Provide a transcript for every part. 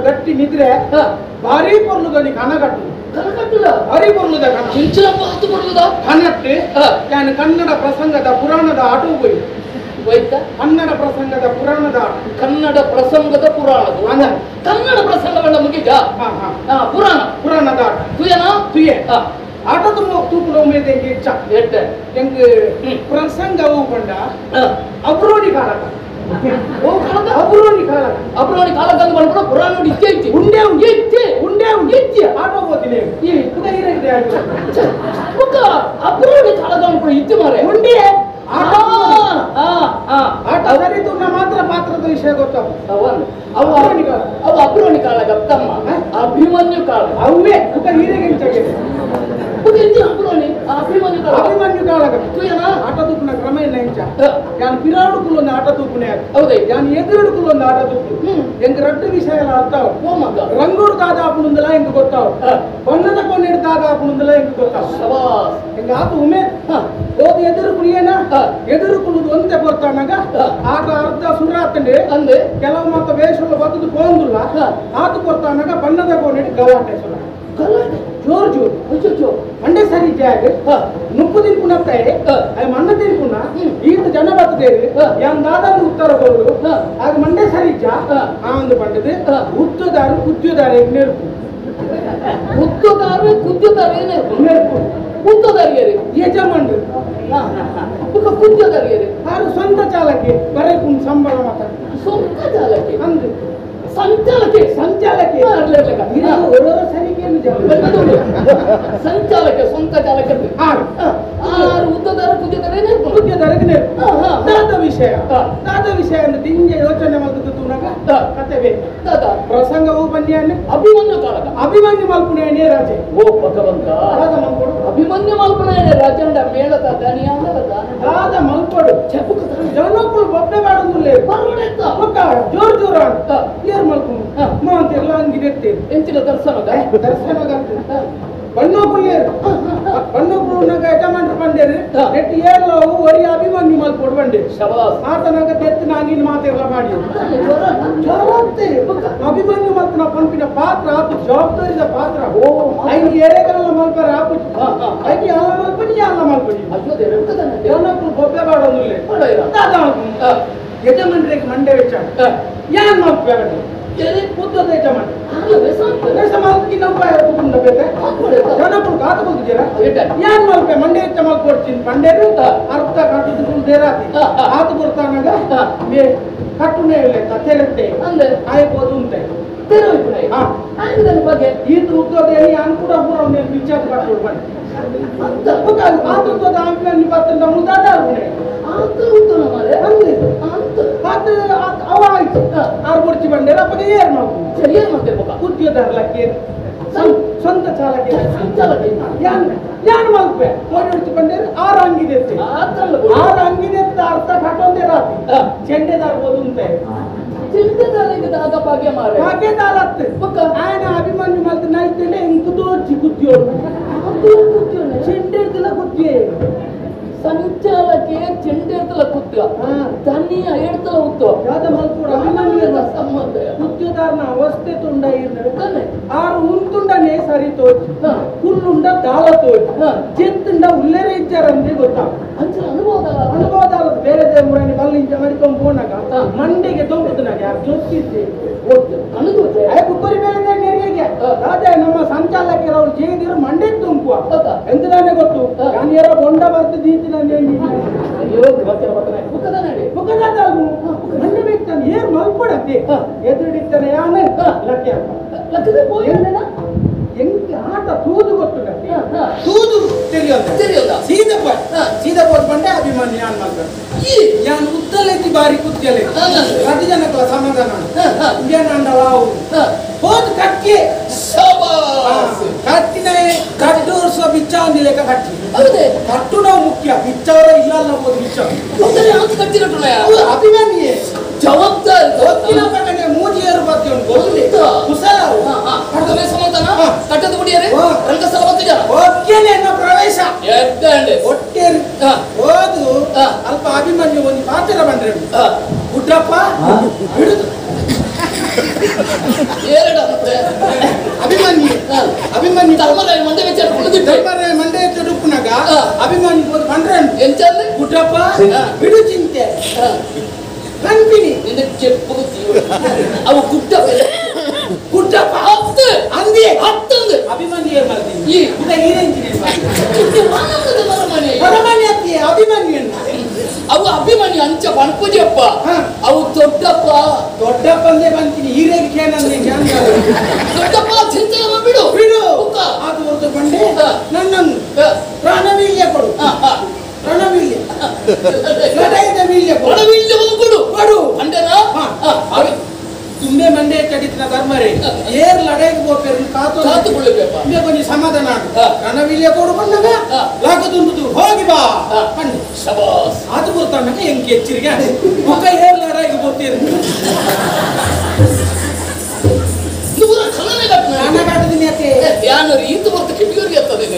ಗಟ್ಟಿ ನಿದ್ರೆ ಭಾರಿ ಪೊರ್ಲುದ ಕನಗಟ್ಟು ಕನಕಟ್ಟುದ ಭಾರಿ ಪೊರ್ಲುದ ಕನಟ್ಟು ನಾನು ಕನ್ನಡ ಪ್ರಸಂಗದ ಪುರಾಣದ ಆಟೋ ಹೋಯ್ ಹೋಯ್ತಾ ಕನ್ನಡ ಪ್ರಸಂಗದ ಪುರಾಣದ ಆಟ ಕನ್ನಡ ಪ್ರಸಂಗದ ಪುರಾಣದ ಕನ್ನಡ ಪ್ರಸಂಗವನ್ನ ಮುಗಿದ ಪುರಾಣ ಪುರಾಣದ ಆಟ ತುಯನ ತುಯೆ ಆಟ ತುಂಬ ತೂಪುನ ಉಮೇದ ಎಂಗೆ ಇಚ್ಚ ಎಟ್ಟೆ ಎಂಗ್ ಪ್ರಸಂಗ ಹೋಗೊಂಡ ಅಬ್ರೋಡಿ ಕಾಲಕ ಅಬ್ರೋಡಿ ಕಾಲಕ ಅಬ್ರೋಡಿ ಕಾಲಕ ಅಂತ ಬಂದ್ಬಿಡು ಪುರಾಣ ನೋಡಿ ಇಚ್ಚೆ ಇಚ್ಚೆ ಉಂಡೆ ಇಚ್ಚೆ ಉಂಡೆ ಇಚ್ಚೆ ಆಟೋ ಹೋಗ್ತೀನಿ ಈ ಇದೆ ಮುಖ ಅಬ್ರೋಡಿ ಕಾಲಕ ಅನ್ಕೊಂಡು ಇತ್ತು ಮಾರೆ ಉಂಡೆ ಆಟ ಆಟ ಸರಿ ತುಣ್ಣ ಮಾತ್ರ ಪಾತ್ರದ ವಿಷಯ ಗೊತ್ತಾಗ ಅವು ಅವು ಅಬ್ರೋಣಿ ಕಾಲಕ ತಮ್ಮ ಅಭಿಮನ್ಯು ಕಾಲ ಅವೇ ಮುಖ ಹೀರೆಗೆ ಅಭಿಮನ್ಯು ಕಾಲ ಅಭಿಮನ್ಯು ಕಾಲಕ ತುಯನ ಆಟ ತೂಪುನ ಕ್ರಮ ಇಲ್ಲ ಇಂಚ ಯಾನ್ ಪಿರಾಡುಕುಲು ಒಂದು ಆಟ ತೂಪುನೆ ಹೌದೇ ಯಾನ್ ಎದುರುಡುಕುಲು ಒಂದು ಆಟ ತೂಪು ಎಂಗ್ ರಡ್ಡು ವಿಷಯ ಎಲ್ಲ ಅರ್ಥ ರಂಗೂರು ದಾದಾಪುನುಂದಲ ಎಂಗ್ ಗೊತ್ತಾವು ಬಣ್ಣದ ಕೊನೆಡು ದಾದಾಪುನುಂದಲ ಎಂಗ್ ಗೊತ್ತಾವು ಶಬಾಸ್ ಎಂಗ ಆತ ಉಮೇದ್ ಹೋದ ಎದುರು ಕುಳಿಯೇನ ಎದುರು ಕುಳುದು ಒಂತೆ ಬರ್ತಾನಾಗ ಆಟ ಅರ್ಧ ಸುರಾತಂಡೆ ಅಂದೆ ಕೆಲವು ಮಾತ ವೇಷಗಳು ಬತ್ತದು ಪೋಂದುಲ್ಲ ಆತ ಕೊರ್ತಾನಾಗ ಬಣ್ಣದ ಕೋನೆಡು ಗಲಾಟೆ ಸುರ ಗಲಾಟೆ ಜೋರು ಜೋರು ಅಯ್ಯೋ ಮಂಡೆ ಸರಿ ಜಾಗ ನುಪ್ಪು ತಿನ್ಕುನತ್ತಾಯಿ ಅದು ಮಣ್ಣ ತಿನ್ಕುನ ಈತ ಜನ ಬರ್ತದೇರಿ ಯಾನ್ ದಾದಾನು ಉತ್ತರ ಕೊಡು ಆಗ ಮಂಡೆ ಸರಿ ಜಾ ಆ ಒಂದು ಪಂಡದು ಉತ್ತದಾರು ಕುದ್ಯುದಾರು ನೆರ್ಪು ಉತ್ತದಾರು ಕುದ್ಯುದಾರು ನೆರ್ಪು ನೆರ್ಪು ಉತ್ತದಾರಿಯರು ಯಜಮಾನ್ರು ಕುದ್ಯುದಾರಿಯರು ಆರು ಸ್ವಂತ ಚಾಲಕಿ ಬರೇ ಕುಂದ್ ಸಂಬಳ ಮಾತ ಸ್ವಂತ ಚಾಲಕಿ ಅಂದು ಸಂಚಾಲಕಿ ಸಂಚಾಲಕಿ ಸಂಚಾಲಕ ಸ್ವಂತ ಚಾಲಕ ಆರು ಆರು ಉದ್ದದಾರ ಕುದ್ಯದಾರ ಕುದ್ಯದಾರಕ್ಕೆ ದಾದ ವಿಷಯ ದಾದ ವಿಷಯ ಅಂದ್ರೆ ದಿಂಗೆ ಯೋಚನೆ ಮಲ್ತದ್ದು ತೂನಗ ಕತೆ ಬೇಕು ದಾದ ಪ್ರಸಂಗವು ಬನ್ನಿಯನ್ನು ಅಭಿಮನ್ಯು ಕಾಲಕ ಅಭಿಮನ್ಯು ಮಲ್ಪುಣೇನೇ ರಾಜೆ ಓ ಭಗವಂತ ದಾದ ಮಲ್ಪಡು ಅಭಿಮನ್ಯು ಮಲ್ಪುಣೇನೆ ರಾಜಂಡ ಮೇಳದ ದನಿಯಾದ ದಾದ ಮಲ್ಪಡು ಜನಕ್ಕಳು ಬೊಬ್ಬೆ ಬಾಡೊಂದುಲ್ಲೆ ಜೋರು ಜೋರು ಅಂತ ಏರ್ ಮಲ್ಪುನು ಮಾತೆಲ್ಲ ಅಂಗಿದೆತ್ತೇರು ಎಂಚಿನ ದರ್ಶನದ ದರ್ಶನದ ಬಣ್ಣೋಕುಲ್ಲೇರು ಬಣ್ಣೋಕುಲ್ನಾಗ ಯಜಮಾನ್ರು ಬಂದೇರು ನೆಟ್ ಏರ್ಲಾವು ಒರಿ ಅಭಿಮನ್ಯು ಮಲ್ಪೊಡು ಬಂಡೆ ಶಬಾಸ್ ಆತನಾಗ ತೆತ್ತು ನಾಗಿನ ಮಾತೆಲ್ಲ ಮಾಡಿ ಜೋರಾಗ್ತೆ ಅಭಿಮನ್ಯು ಮಲ್ಪುನ ಪಂಪಿನ ಪಾತ್ರ ಆತು ಜವಾಬ್ದಾರಿದ ಪಾತ್ರ ಓ ಐದು ಏರೆಗಲ್ಲ ಮಲ್ಪರ ಆಪು ಐದು ಅಲ್ಲ ಮಲ್ಪನಿ ಅಲ್ಲ ಮಲ್ಪನಿ ಅಯ್ಯೋ ದೇವ್ರೆ ಜನಕ್ಕಳು ಬೊಬ್ಬೆ ಬಾಡೊಂದುಲ್ಲೆ ದಾದ ಯಜಮಾನ್ರಿಗೆ ಮಂಡೆ ವೆಚ್ಚ ಯಾನ್ ಮಲ್ಪೆ ಉದ್ದದ ಯಜಮಾನ್ ಯಾನ್ ಮಲ್ಪೆ ಮಂಡೆ ಹೆಚ್ಚ ಮಲ್ಕೊಡ್ತೀನಿ ಬಂಡೇರು ಅರ್ಥ ಕಟ್ಟುದು ದೇರಾತಿ ಆತು ಕೊಡ್ತಾನಾಗ ಕಟ್ಟುನೇ ಇಲ್ಲ ತೆರತ್ತೆ ಅಂದೆ ಆಯ್ಬೋದು ಉಂಟೆ ಬಗ್ಗೆ ಈತ ಉದ್ದದ ಯಾನ್ ಕೂಡ ಪೂರ ಬಿಚ್ಚಾದ ಕಟ್ಟೋಡು ಬನ್ನಿ ಆತ ಉದ್ದದ ಆಮೇಲೆ ಬತ್ತಂದ ಮುದ್ದಾದ ಆತ ಉದ್ದನ ಮಾರೆ ಅಂದೆ ಅಂತ ಆತ ಅವ ಆಯ್ತು ಆರು ಬುರ್ಚಿ ಬಂಡೇರ ಅಪ್ಪಗೆ ಏರ್ ಮಾಡ್ಬೋದು ಏನ್ ಮಾಡ್ತಿರ್ಬೇಕ ಉದ್ಯೋದಾರ್ಲಕ್ಕೆ ಸ್ವಂತ ಚಾಲಕಿ ಸಂಚಾಲಕಿ ಯಾನ್ ಯಾನ್ ಮಲ್ಪೆ ಓಡಿ ಬಂಡೇರು ಆರು ಅಂಗಿದೆ ಆರು ಅಂಗಿದೆ ಅರ್ಥ ಕಟ್ಟೊಂದೇ ರಾತಿ ಚೆಂಡೆದಾರ್ ಓದುಂತೆ ಚೆಂಡೆದಾರ ದಾದ ಭಾಗ್ಯ ಮಾರೆ ಭಾಗ್ಯದಾರತ್ತೆ ಆಯನ ಅಭಿಮನ್ಯು ಮಲ್ತ ನೈತಂಡೆ ಇಂಕು ತೋಚಿ ಕುತ್ತಿಯೋಡು ಚೆಂಡೆರ್ದಲ ಕುತ್ತಿಯೇ ಸಂಚಾಲಕ್ಕೆ ಚೆಂಡೆರ್ತಲ ಕುತ್ತ ಧನಿಯ ಎಡ್ತಲ ಉತ್ತ ಯಾದ ಮಲ್ಪೋಡು ಅಭಿಮನ್ಯು ತೋಚ್ ಕುಲ್ಲುಂಡ ದಾಳ ತೋಚ್ ಜೆತ್ತುಂಡ ಉಲ್ಲೇರೆ ಇಚ್ಚಾರಂದ್ರೆ ಗೊತ್ತಾ ಅನುಭವದ ಬೇರೆ ದೇವರನ್ನು ಬಲ್ಲ ಇಂಚ ಮಾಡಿಕೊಂಡು ಹೋನಾಗ ಮಂಡೆಗೆ ತೋಂಬುದು ಯಾರು ಜೊತ್ತಿದ್ದೆ ಕುಕ್ಕರಿ ಬೇರೆ ನೆರಿಗೆ ಅದೇ ನಮ್ಮ ಸಂಚಾಲಕರು ಅವ್ರು ಜೇದಿರು ಮಂಡೆಗೆ ತುಂಬುವ ಎಂತ ನಾನೇ ಗೊತ್ತು ನಾನು ಯಾರೋ ಬೊಂಡ ಬರ್ತಿದ್ದೀತಿ ನಾನು ಮಂಡೆ ಬೇಕು ಏರ್ ಮಲ್ಕೊಡತ್ತೆ ಎದುರಿಡಿತ್ತಾನೆ ಯಾನೆ ಲಕ್ಕಿ ಲಕ್ಕದ ಪೋಯಿ ಎಂಕ್ ಆಟ ತೂದು ಗೊತ್ತು ತೂದು ತಿಳಿಯೋದ ಸೀದಾ ಪೋಯ್ ಸೀದಾ ಪೋದ್ ಬಂಡೆ ಅಭಿಮಾನಿ ಯಾನ್ ಮಾಡ್ತಾರೆ ಯಾನ್ ಉತ್ತಲೆತ್ತಿ ಬಾರಿ ಕುತ್ತಿಯಲೆ ಪ್ರತಿ ಜನಕ್ಕಲ ಸಮಾಧಾನ ಇಂಡಿಯನ್ ಅಂಡಲ ಹೋದ್ ಕಟ್ಟಿ ಕಟ್ಟಿನ ಕಟ್ಟೋರ್ಸ ಬಿಚ್ಚ ಒಂದು ಲೆಕ್ಕ ಕಟ್ಟಿ ಕಟ್ಟು ನಾವು ಮುಖ್ಯ ಬಿಚ್ಚವರ ಇಲ್ಲ ಅಲ್ಲ ಹೋದ್ ಬಿಚ್ಚ ಅಭಿಮಾನಿಯೇ ಜವಾಬ್ದಾರಿ ಗೊತ್ತಿಲ್ಲ ಕಡೆ ಮೂಜಿಯರು ಬರ್ತಿ ಉಂಟು ಕುಶಲ ಕಟ್ಟದ ಗುಡಿಯರೆ ರಂಗಸ್ಥಳ ಬರ್ತಿದ್ದಾರ ಓಕೆನೆ ಎನ್ನ ಪ್ರವೇಶ ಒಟ್ಟೆ ಹೋದು ಅಲ್ಪ ಅಭಿಮನ್ಯು ಒಂದು ಪಾತ್ರ ಬಂದ್ರೆ ಗುಡ್ಡಪ್ಪ ಬಿಡುದು ಅಭಿಮನ್ಯು ಅಭಿಮನ್ಯು ಧರ್ಮರಾಯ ಮಂಡೆ ವೆಚ್ಚ ಧರ್ಮರಾಯ ಮಂಡೆ ವೆಚ್ಚ ಉಪ್ಪುನಾಗ ಅಭಿಮನ್ಯು ಹೋದ್ ಬಂದ್ರೆ ಎಂತ ಗುಡ್ಡಪ್ಪ ಬಿಡು ಚಿಂತೆ ಕನ್ಪಿನಿ ನಿನ್ನ ಚೆಪ್ಪು ಅವು ಗುಡ್ಡಪ್ಪ ಗುಡ್ಡಪ್ಪ ಹತ್ತು ಅಂದಿ ಹತ್ತೊಂದು ಅಭಿಮನ್ಯು ಏನ್ ಮಾಡ್ತೀನಿ ಈ ಪುಟ ಪರಮಾನಿ ಅಭಿಮನ್ಯು ಅವು ಅಭಿಮನ್ಯು ಅಂಚ ಪಣಪುಜಿಯಪ್ಪ ಅವು ದೊಡ್ಡಪ್ಪ ದೊಡ್ಡಪ್ಪ ಅಂದೇ ಬಂತೀನಿ ಹೀರೇಗೆ ದೊಡ್ಡಪ್ಪ ಚಿಂತೆ ಬಿಡು ಬಿಡು ಅದು ಹೊರತು ಬಂಡೆ ನನ್ನನ್ನು ಪ್ರಾಣವೀಲ್ಯ ಕೊಡು ರಣವೀಲ್ಯ ಲಡಾಯಿದ ವೀಲ್ಯ ರಣವೀಲ್ಯ ಕೊಡು ಕೊಡು ಅಂಡನ ತುಂಬೆ ಮಂಡೆ ಕಡಿತಿನ ಧರ್ಮರೇ ಏರ್ ಲಡಾಯಿಗೆ ಹೋಗ್ಬೇರು ಕಾತು ಕಾತುಕೊಳ್ಳಬೇಕ ತುಂಬೆ ಕೊಂಚ ಸಮಾಧಾನ ರಣವೀಲ್ಯ ಕೊಡು ಬಂದಾಗ ಲಾಗದುಂಬುದು ಹೋಗಿ ಬಾ ಬನ್ನಿ ಶಬಾಸ್ ಅದು ಗೊತ್ತಾಗ ಎಂಕಿ ಎಚ್ಚರಿಗೆ ಮುಖ ಏರ್ ಲಡಾಯಿಗೆ ಹೋಗ್ತೀರಿ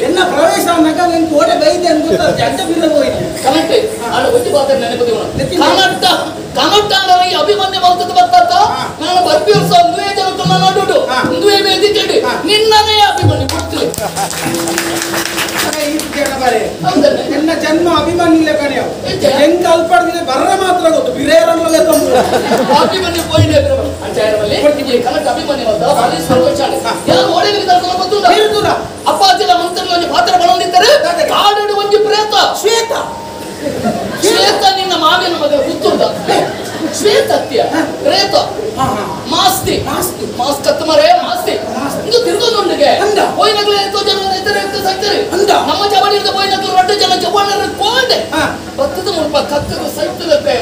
ಎನ್ನ ಪ್ರವೇಶ ಅನ್ನಕ ನಿನ್ ಕೋಟೆ ಬೈದೆ ಅಂತ ಜಂಟ ಬಿರ ಹೋಯ್ತು ಕನಕ್ಟ್ ಆಡ ಒಂಜಿ ಬಾತ ನೆನಪು ಕನಕ್ಟ ಕನಕ್ಟ ಅಂದ್ರೆ ಅಭಿಮನ್ಯು ಬರ್ತದ ಬರ್ತಾತ ನಾನು ಬರ್ಬಿರ್ಸ ಅಂದುವೆ ಜನತನ ನಡುಡು ಅಂದುವೆ ವೇದಿಕೆಡಿ ನಿನ್ನನೇ ಅಭಿಮನ್ಯು ಕೊಡ್ತೀನಿ ಎನ್ನ ಜನ್ಮ ಅಭಿಮನ್ಯು ಕಣೆಯೋ ಹೆಂಗ ಅಲ್ಪಡ್ದಿದೆ ಬರ್ರ ಮಾತ್ರ ಗೊತ್ತು ಬಿರೇರನ್ಲೇ ಅಭಿಮನ್ಯು ಪೋಯಿನೆ ಅಂಚಾಯರಲ್ಲಿ ಈ ಕನಕ್ಟ ಅಭಿಮನ್ಯು ಬಂದ ಭಾರಿ ಸಂತೋಷ ಯಾರು ಓಡಿಗೆ ದರ್ಶನ ಗೊತ್ತುಂಡ ಅಪ್ಪಾಜಿನ ಮಂತ್ರಗಳಲ್ಲಿ ಪಾತ್ರ ಬಳಂದಿದ್ದರೆ ಕಾಡು ಒಂಜಿ ಪ್ರೇತ ಶ್ವೇತ ಶ್ವೇತ ನಿನ್ನ ಮಾವಿನ ಮಗ ಗೊತ್ತುಂಟ ಶ್ವೇತತ್ಯ ಪ್ರೇತ ಮಾಸ್ತಿ ಮಾಸ್ತಿ ಮಾಸ್ಕತ್ ಮರೆ ಮಾಸ್ತಿ ಇದು ತಿರುಗೊಂದುಂಡಿಗೆ ಪೋಯಿನಗ್ಲೆ ಎತ್ತೋ ಜನ ಇತರ ಎತ್ತ ಸೈತರಿ ನಮ್ಮ ಚವಡಿ ಇರ್ದ ಪೋಯಿನಗ್ಲು ರಡ್ಡು ಜನ ಜವಾನರ ಕೋಂಡೆ ಬತ್ತದ ಮುಲ್ಪ ಕತ್ತದ ಸೈತದತ್ತೆ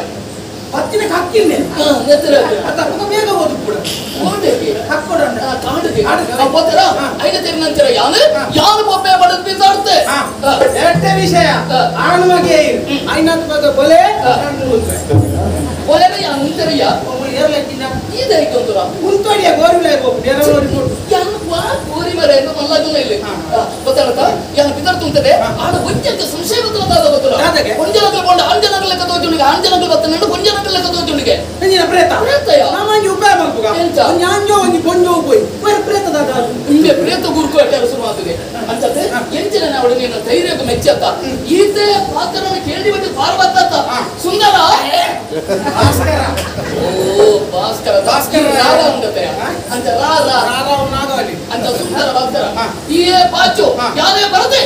ಪತ್ತಿನ ಕಕ್ಕಿನ್ನೆ ನೆತ್ತರ ಅತ್ತ ಬೇಗ ಓದು ಕೂಡ ಕೋಂಡೆಗೆ ಕಕ್ಕೊಡ ಕಾಡುಗೆ ಪೋತರ ಐನ ತೆರಿನಂತರ ಯಾನು ಯಾನು ಬೊಬ್ಬೆ ಬಡದ್ ಬೀಸಾಡ್ತೆ ಎರಡನೇ ವಿಷಯ ಆಣುಮಗೆ ಐನಾತ್ ಬಗ ಬೊಲೆ ಬೊಲೆ ಅಂತರಿಯ ಏರ್ಲಕ್ಕಿನ ಈದೈತಂತರ ಉಂತೋಡಿಯ ಗೋರಿಲ ಹೋಗು ಬೇರೆ ರಿಪೋರ್ಟ್ ಯಾನು ವಾ ಗೋರಿ ಮರೆ ಎಂದು ಮಲ್ಲಗುನ ಇಲ್ಲಿ ಗೊತ್ತಾಡತ ಯಾನು ಬಿದರ್ತುಂತದೆ ಆಡ ಒಂಜಂತ ಸಂಶಯ ಗೊತ್ತದ ಗೊತ್ತಲ್ಲ ಒಂಜನಕಲ್ ಕೊಂಡ ಅಂಜನಕಲ್ ಲೆಕ್ಕ ತೋಜುನಿಗೆ ಅಂಜನಕಲ್ ಬತ್ತನಂಡು ಒಂಜನಕಲ್ ಲೆಕ್ಕ ತೋಜುನಿಗೆ ನಿನ್ನ ಪ್ರೇತ ಪ್ರೇತಯ ನಾಮಾಂಜಿ ಉಪಾಯ ಮಲ್ಪುಗ ಎಂತ ಒಂಜಿ ಒಂಜಿ ಕೊಂಜೋ ಪೋಯಿ ಬೇರೆ ಪ್ರೇತ ದಾದ ಇಂಬೆ ಪ್ರೇತ ಗುರುಕು ಅಟ್ಟಾರ ಶುರುವಾತದೆ ಅಂತತೆ ಎಂಚಿನ ನಾವಡು ನೀನು ಧೈರ್ಯಕ್ಕೆ ಮೆಚ್ಚತ್ತ ಈತೆ ಪಾತ್ರನ ಕೇಳಿ ಬಂದು ಪಾರ್ವತ್ತ ಸುಂದರ ಭಾಸ್ಕರ ಓ ಭಾಸ್ಕರ ಭಾಸ್ಕರ ರಾರ ಉಂಡತೆ ಅಂತ ರಾ ರಾ ರಾರಾವ್ ನಾಗವಲ್ಲಿ ಅಂತ ಸುಂದರ ಭಾಸ್ಕರ ಈ ಪಾಚು ಯಾರೇ ಬರದೆ